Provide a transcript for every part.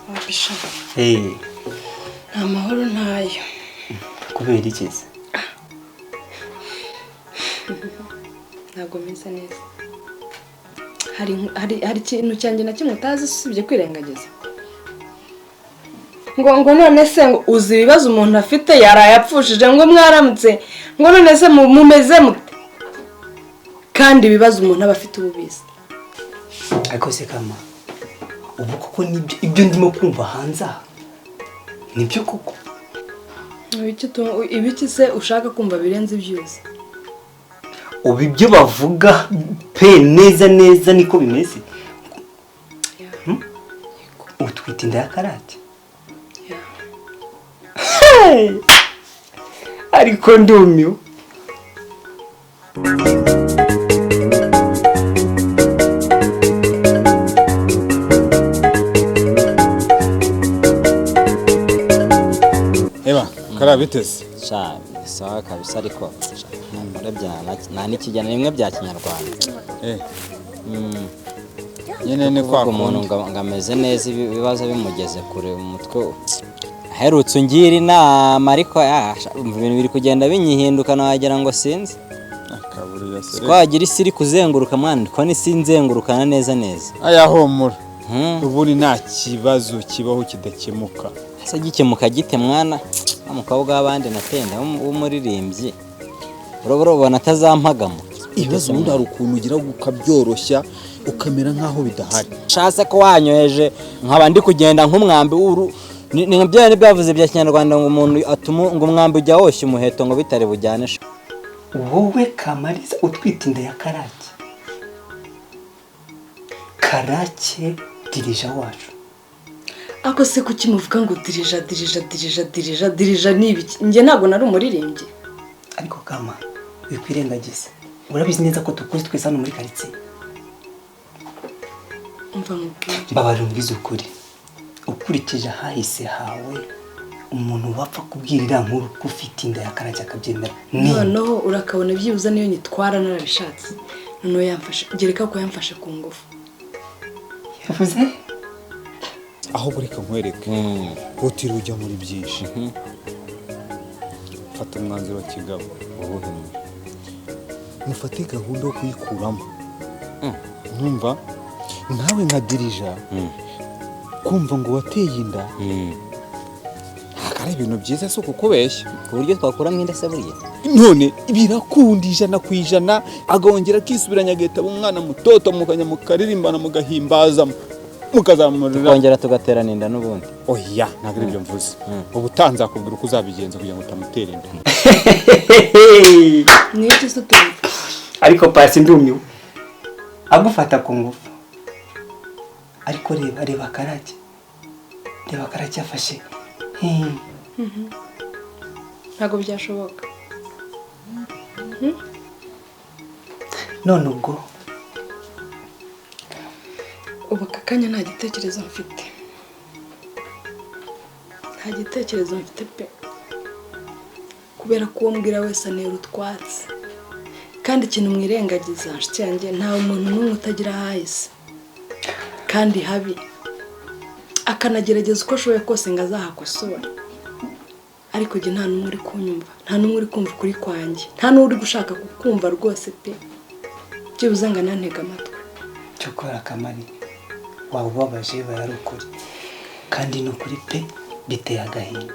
Wabisha. Eh, Nta mahoro ntayo. Kubera iki se? Ntabwo meze neza. Hari ikintu cyanjye na kimwe utazi usibye kwirengagiza. Ngo none se ngo uzi ibibazo umuntu afite yarayapfushije ngo mwaramutse, ngo none se mumeze mute? Kandi ibibazo umuntu aba afite ububizi. Ariko se kama ubu koko nibyo ibyo ndimo kumva hanze aha nibyo koko? Ibiki se ushaka kumva birenze ibyuzi? Ubu ibyo bavuga pe neza neza niko bimeze. Utwite inda ya Karake. Ariko ndumiwe. Eba, karabiteze. Sha, sawa kabisa ariko nta n'ikijyana rimwe bya kinyarwanda. Nyine ni kwa umuntu ngo ameze neza ibibazo bimugeze kure mu mutwe. Aherutse ungira inama ariko ibintu biri kugenda binyihindukana wagira ngo sinzi. Twagira isi iri kuzenguruka mwana, ko n'isi nzengurukana neza neza. Aya humura. Ubundi nta kibazo kibaho kidakemuka. Ese gikemuka gite mwana? Umukobwa w'abandi natenda w'umuririmbyi. Urabona atazampagamo. Ibibazo ubundi hari ukuntu ugira ukabyoroshya ukamera nkaho bidahari. Shase ko wanyoheje nkaba ndi kugenda nk'umwambi uru ni bya byavuze bya kinyarwanda ngo umuntu atuma ngo umwambi ujya woshya umuheto ngo bitari bujyane. Wowe Kamariza utwite inda ya Karake. Karake dirija wacu. Ako se kuki muvuga ngo dirija dirija dirija dirija dirija nibiki? Nge ntabwo nari umuririmbyi. Ariko kama wikwirengagiza. Urabizi neza ko tukuzi twese hano muri quartier. Umva mubwire. Mbabarira umbwize ukuri. Ukurikije ahahise hawe umuntu wapfa kubwirira nkuru ko ufite inda ya Karake akabyemera. Noneho urakabona byibuza niyo nyitwara narabishatse. Noneho yamfashe gereka ko yamfashe ku ngufu. Yavuze? Ahubwo reka nkwereke. Utiri ujya muri byinshi. Fata umwanzuro wa kigabo. Ubuhe? Mufate gahunda yo kuyikuramo. Nkumva nawe nka dirija kumva ngo wateye inda. Akari ibintu byiza so kukubeshya. Ku buryo twakuramo inda se buriya. None birakunda 100% agongera akisubiranya agahita umwana mutoto mukanya mukaririmbana mugahimbaza mukazamurira. Tukongera tugaterana inda n'ubundi. Oya, ntabwo ibyo mvuze. Ubutanza akubwira uko uzabigenza kugira ngo utamutera inda. Niki se utumva? Ariko pasi ndumiwe. Agufata ku ngufu. Ariko reba Karake. Reba Karake afashe. Ntabwo byashoboka. None ubwo ubu akanya nta gitekerezo mfite. Nta gitekerezo mfite pe. Kubera ko uwo mbwira wese anera utwatsi. Kandi ikintu mwirengagiza nshuti yanjye nta muntu n'umwe utagira ahahise. Kandi habi. Akanagerageza uko ashoboye kose ngo azahakosore. Ariko jye nta n'umwe uri kunyumva, nta n'umwe uri kumva ukuri kwanjye, nta n'uri gushaka kukumva rwose pe. Byibuze ngo anantege amatwi. Cyokora Kamari waba ubabaje bayari ukuri. Kandi ni ukuri pe biteye agahinda.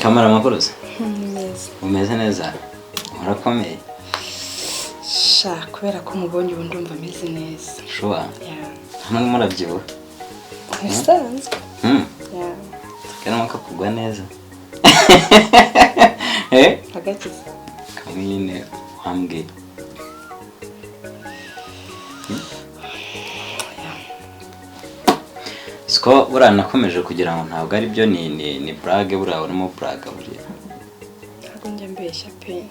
Kamara makuruza. Umeze neza. Urakomeye. Sha kubera ko mubonye ubu ndumva ameze neza. Sure. Hamwe murabyibuha. Bisanzwe. Yeah. Kana makakugwa neza. Agakiza. Kamine. Wambwiye. Siko buriya nakomeje kugira ngo ntabwo ari byo, ni blague, buriya urimo blague buriya. Ntabwo njya mbeshya pe,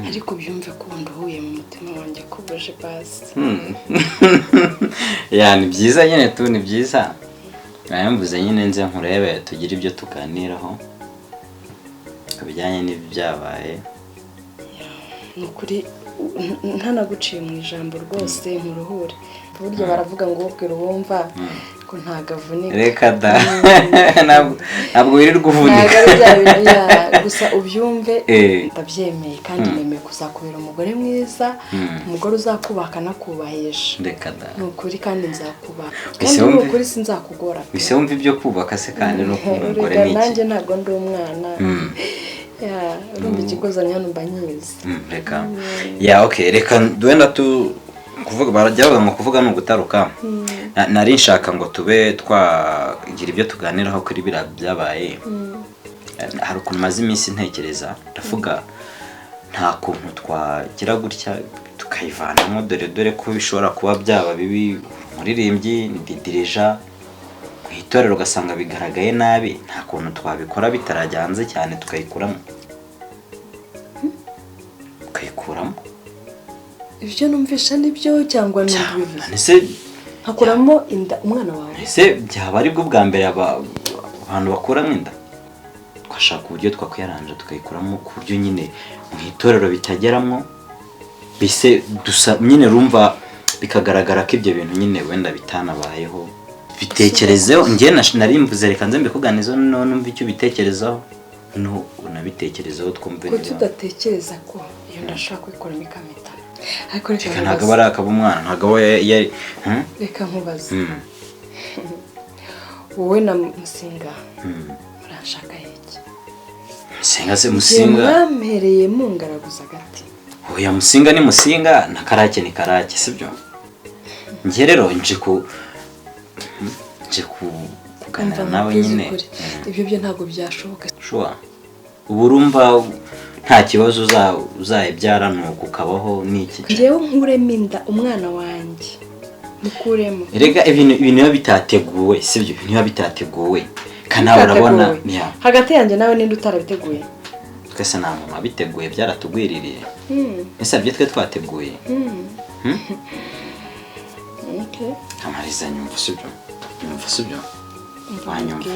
ariko byumve ko nduhuye mu mutima wanjye ko buje basi. Ya ni byiza nyine tu, ni byiza. Nayamvuze nyine nze nkurebe tugire ibyo tuganiraho kubijyanye n'ibyabaye. Ni ukuri ntanaguciye mu ijambo rwose nkuruhure. Burya baravuga ngo ubwira uwumva ko ntagavunika. Reka da, ntabwo wirirwa uvunika. Gusa ubyumve ndabyemeye kandi nemeye kuzakubera umugore mwiza, umugore uzakubaka anakubahisha. Reka da, ni ukuri kandi nzakubaha, kandi ni ukuri sinzakugora. Ese wumva ibyo kubaka se kandi no kuba umugore ni iki? Nanjye ntabwo ndi umwana. Ya, urumva ikigozanya hano mba nyizi. Reka ya okay, reka wenda tu kuvuga barajya bavuga ngo kuvuga ni ugutaruka. Nari nshaka ngo tube twagira ibyo tuganiraho kuri biriya byabaye. Hari ukuntu maze iminsi ntekereza, ndavuga nta kuntu twagira gutya tukayivanamo, dore ko bishobora kuba byaba bibi. Umuririmbyi ni dirija mu itorero ugasanga bigaragaye nabi, nta kuntu twabikora bitarajya hanze cyane tukayikuramo. Tukayikuramo. Ibyo numvisha nibyo cyangwa numbivuze? Nkakuramo inda umwana wawe? Ese byaba ari bwo bwa mbere abantu bakuramo inda? Twashaka uburyo twakwiyaranja tukayikuramo ku buryo nyine mu itorero bitageramo, bise dusa nyine rumva bikagaragara ko ibyo bintu nyine wenda bitanabayeho. Bitekerezeho, njye nari mvuze reka nze mbikuganizeho noneho numva icyo ubitekerezaho, no unabitekerezeho twumve niba. Kuki udatekereza ko iyo ndashaka kwikuramo ikamita? Ariko reka ntabwo aba ari akaba umwana, ntabwo aba yari. Reka nkubaze, wowe na Musinga muranshaka iki? Musinga se Musinga mwampereye mungaraguza agati. Oya Musinga ni Musinga na Karake ni Karake, sibyo? Njye rero nje kuganira nawe nyine. Ibyo byo ntabwo byashoboka. Sure. Ubu urumva nta kibazo uzayibyara nuko ukabaho n'iki? Njyewe nkuremo inda umwana wanjye mukuremo. Erega ibintu biba bitateguwe, sibyo? Ibintu biba bitateguwe kandi nawe urabona hagati yanjye nawe ninde utarabiteguye? Twese nta muntu wabiteguye, byaratugwiririye. Ese ibyo twe twateguye? Okay. Kamariza nyumva sibyo? Nyumva sibyo? Wanyumva.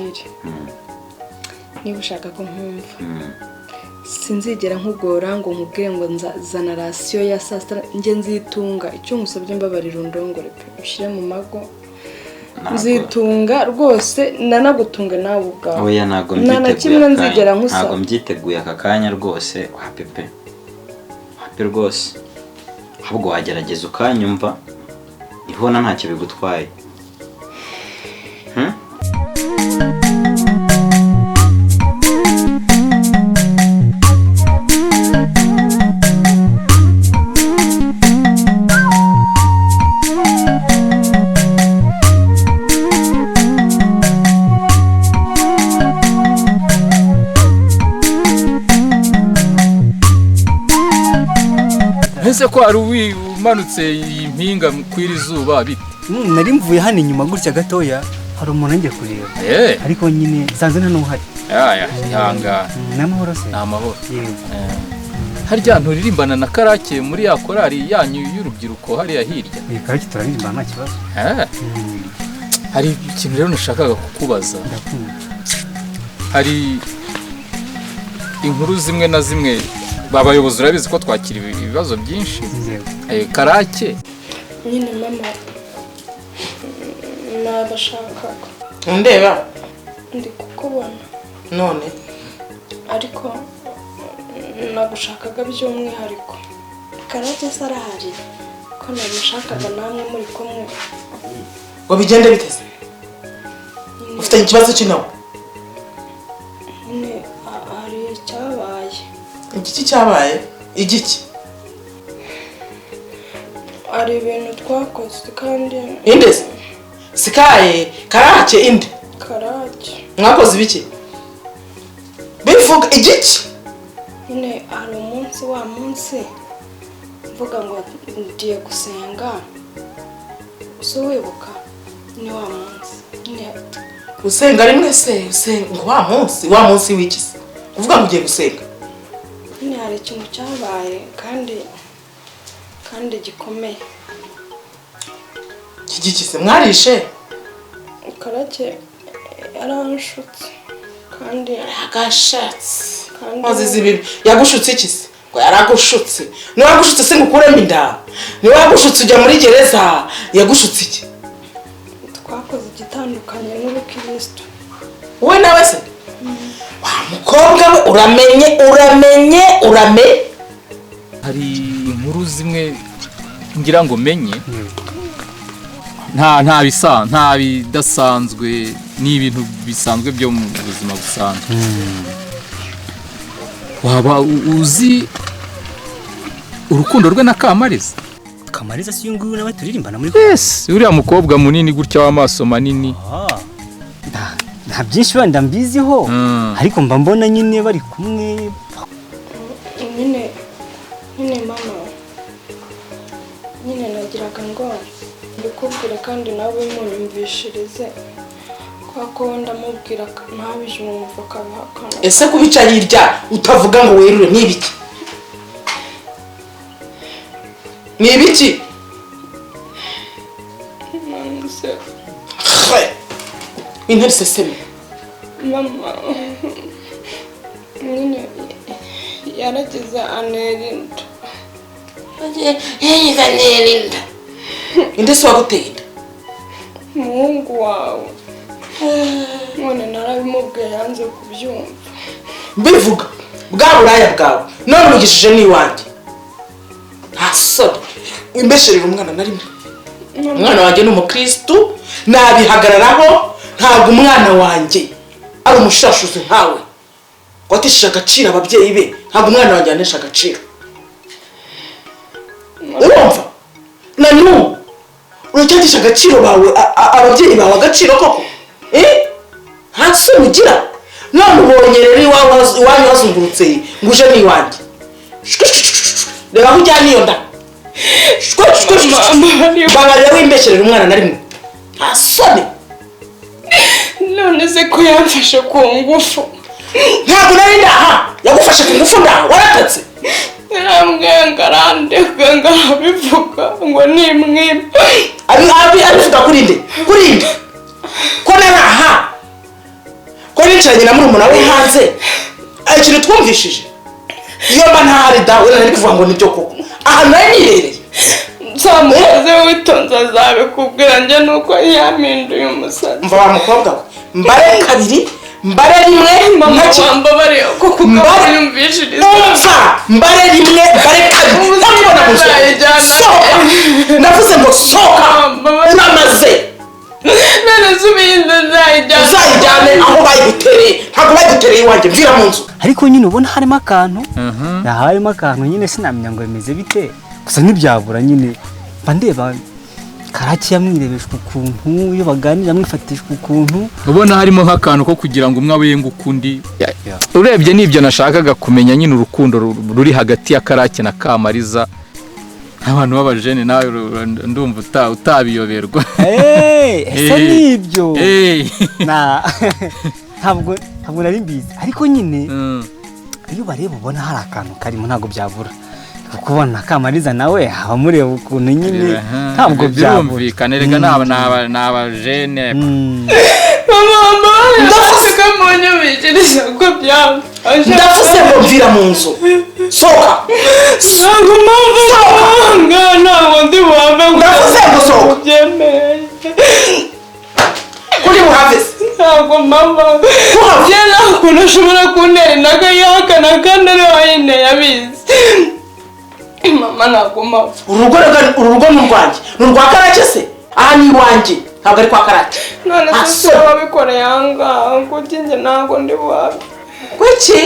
Niba ushaka ko nkumva, sinzigera nkugora ngo nkubwire ngo nzana rasiyo ya saa sita, njye nzitunga. Icyo ngusabye mbabarira undongore pe, ushyire mu mago nzitunga rwose, nanagutunga nawe ubwawe. Oya ntabwo mbiteguye, nzigera nkusaba. Ntabwo mbyiteguye aka kanya rwose, wapi pe, wapi rwose. Ahubwo wagerageza ukanyumva, nibona ntacyo bigutwaye. Ese ko ari umanutse iyi mpinga kwira izuba bite? Nari mvuye hano inyuma gutya gatoya, hari umuntu ngiye kureba. Ariko nyine nsanze nta n'uhari. Aya, ihangane. Ni amahoro se? Ni amahoro. Harya nturirimbana na Karake muri ya korari yanyu y'urubyiruko hariya hirya? Karake turaririmbana nta kibazo. Hari ikintu rero nashakaga kukubaza. Hari inkuru zimwe na zimwe babayobozi urabizi ko twakira ibibazo byinshi. Karake nyine mama nabashakaga. Ndeba ndi kukubona none, ariko nagushakaga by'umwihariko. Karake se arahari ko namushakaga namwe muri kumwe? Ngo bigende biteze? Ufite ikibazo ki nawe? Nyine hari icyabaye. Igiki cyabaye? Igiki? Hari ibintu twakoze kandi. Inde se? Sikaye, Karake inde? Karake. Mwakoze ibiki? Bivuga igiki? Nyine hari umunsi wa munsi Mvuga ngo ngiye gusenga, uso wibuka ni wa munsi nyine. Usenga rimwe se? Usenga ngo wa munsi, wa munsi w'iki se? Kuvuga ngo ugiye gusenga. Nyine hari ikintu cyabaye kandi gikomeye. Kigikise mwarishe? Karake yaranshutse kandi agashatse. Maze ibi yagushutse iki se? Ngo yaragushutse. Niwe yagushutse se ngo ukuremo inda? Niwe yagushutse ujya muri gereza? Yagushutse iki? Twakoze igitandukanye n'ubukristo. Wowe nawe se? Wa mukobwa we, uramenye uramenye urame. Hari inkuru zimwe ngira ngo menye, nta bisa, nta bidasanzwe, ni ibintu bisanzwe byo mu buzima busanzwe. Waba uzi urukundo rwe na Kamariza? Kamariza si uyu nawe turirimbana muri? Yes, uriya mukobwa munini gutya w'amaso manini. Nta byinshi wenda mbiziho, ariko mba mbona nyine bari kumwe. Nyine nyine mama, nyine nagiraga ngo mbikubwire kandi nawe munyumvishirize, kuko ndamubwira ntabibyumva akabihakana. Ese kubica hirya utavuga ngo werure ni ibiki? Ni ibiki? Intebe seseme. Mama nyine yarageze anerinda. Anerinda. Inde se waguteye inda? Umuhungu wawe. None narabimubwiye yanze kubyumva. Mbivuga bwa buraya bwawe none umugishije n'iwanjye. Nta soni wimbesherera umwana na rimwe. Umwana wanjye ni umukristu, nabihagararaho. Ntabwo umwana wanjye ari umushashuzi nkawe watesheje agaciro ababyeyi be. Ntabwo umwana wanjye yanesha agaciro. Urumva? Na n'ubu uracyatesha agaciro bawe, ababyeyi bawe agaciro koko? Nta soni ugira. None ubonye rero iwanyu hazungurutse ngo uje n'iwanjye. Reba aho ujyana iyo nda. Babarira wimbesherera umwana na rimwe. Nta soni. None se ko yamfashe ku ngufu? Ntabwo nari ndaha. Yagufashe ku ngufu ndaha waratatse. Narambwiye ngo arandeka ngo arabivuga ngo nimwimba. Abivuga kuri nde? Kuri nde? Ko naraha? Ko nicaranye na murumuna we hanze? Ikintu twumvishije. Iyo mba ntahari dawe nari kuvuga ngo nibyo koko. Aha nari nibereye. Nzamubaze witonze azabikubwira, njye nuko yampinduye umusazi. Mva wa mukobwa we, mbare kabiri, mbare rimwe, mama wambabariye ko kukamuyumvishiriza. Umva, mbare rimwe, mbare kabiri, ndakubona mu nzu. Sohoka. Navuze ngo sohoka. Uramaze. None subiye inda nzayijyana. Uzayijyane aho bayigutereye. Ntabwo bayigutereye iwanjye, mvira mu nzu. Ariko nyine ubona harimo akantu. Harimo akantu nyine sinamenya ngo bimeze bite. Gusa ntibyabura nyine mba ndeba Karake yamwirebeshwa ukuntu, iyo baganira amwifatishwa ukuntu, ubona harimo nk'akantu ko kugira ngo umwe abe ukundi. Urebye nibyo nashakaga kumenya nyine, urukundo ruri hagati ya Karake na Kamariza. Abantu b'abajene nawe ndumva utabiyoberwa. Ese nibyo? Ntabwo nari mbizi, ariko nyine iyo bareba ubona hari akantu karimo, ntabwo byabura. Kubona Kamariza nawe abamureba ukuntu nyine ntabwo byumvikana. Rega n'abajene. Mama ndavuze ko munyumvishiriza ko byamfashe. Ndavuze ngo mvira mu nzu. Sohoka. Ntabwo mpamvu ntabwo ndi buhave. Ndavuze ngo sohoka. Kuri buhave se? Ntabwo mama njye nta kuntu ushobora kuntera indaga yihakana kandi ari wenyine yabizi. Mama ntabwo mpamvu. Urugo ni urwanjye. Ni urwa Karake se? Aha ni iwanjye. Ntabwo ari kwa Karake. None se wabikoreye aha ngaha kuki njye ntabwo ndi buhave? Kuki?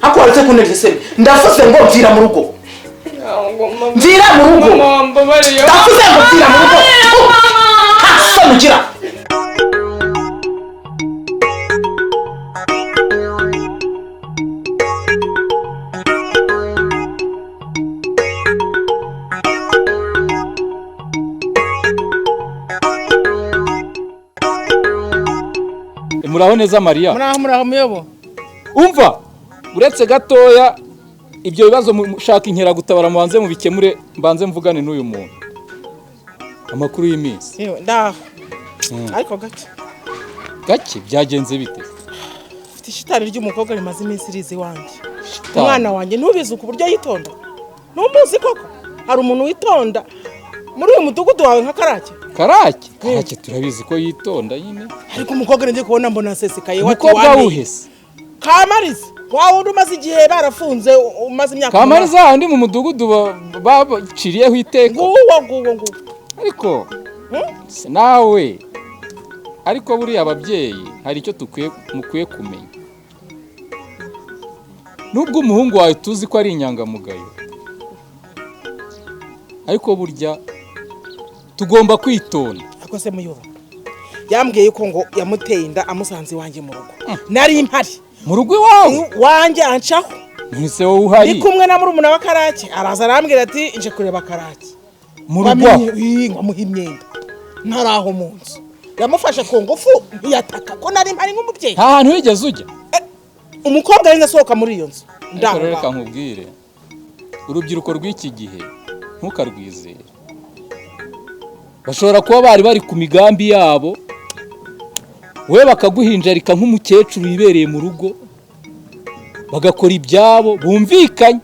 Hako waretse kuntera iseseme. Ndavuze ngo mvira mu rugo. Mvira mu rugo. Ndavuze ngo mvira mu rugo. Nta soni ugira. Muraho neza Mariya. Muraho muraho muyobo. Umva uretse gatoya ibyo bibazo mushaka inkeragutabara mubanze mubikemure, mbanze mvugane n'uyu muntu. Amakuru y'iminsi. Yewe ndaho. Ariko gake. Gake byagenze bite? Mfite ishitani ry'umukobwa rimaze iminsi rizi iwanjye. Umwana wanjye ntubizi ku buryo yitonda. Ntumuzi koko? Hari umuntu witonda muri uyu mudugudu wawe nka Karake? Karake? Karake turabizi ko yitonda nyine. Ariko umukobwa ngiye kubona mbona sesekaye wati wanjye. Umukobwa wuhese? Kamariza. Wa wundi umaze igihe barafunze umaze imyaka. Kamariza undi mu mudugudu babaciriyeho iteka. Nguwo nguwo nguwo. Ariko nawe ariko buriya ababyeyi hari icyo mukwiye kumenya. Nubwo umuhungu wawe tuzi ko ari inyangamugayo, ariko burya tugomba kwitonda. Ako se muyobo yambwiye ko ngo yamuteye inda amusanze iwanjye mu rugo. Nari mpari mu rugo iwawe wanjye ancaho. Ntise wowe uhari? Ndi kumwe na murumuna wa Karake, araza arambwira ati nje kureba Karake mu rugo nkamuha imyenda ntaraho mu nzu. Yamufashe ku ngufu ntiyataka ko nari mpari nk'umubyeyi. Nta hantu wigeze ujya? Umukobwa yari asohoka muri iyo nzu. Ndaho reka nkubwire, urubyiruko rw'iki gihe ntukarwizere. Bashobora kuba bari bari ku migambi yabo, we bakaguhinjarika nk'umukecuru wibereye mu rugo, bagakora ibyabo bumvikanye,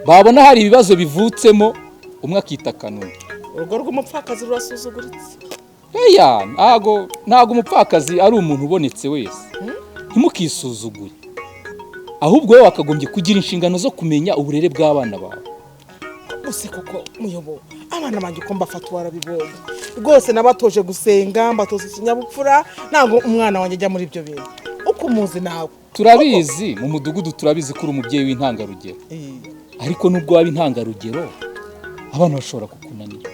babona hari ibibazo bivutsemo umwe akita kanuni. Urugo rw'umupfakazi rurasuzuguritse. Eya, ntago umupfakazi ari umuntu ubonetse wese. Ntimukisuzugure, ahubwo wowe wakagombye kugira inshingano zo kumenya uburere bw'abana bawe. Use koko muyobo, abana banjye uko mbafata warabibonye rwose, nabatoje gusenga, mbatoza ikinyabupfura, ntabwo umwana wanjye ajya muri ibyo bintu. Uko umuzi nawe turabizi mu mudugudu, turabizi ko uri umubyeyi w'intangarugero, ariko nubwo waba intangarugero abana bashobora kukunanira.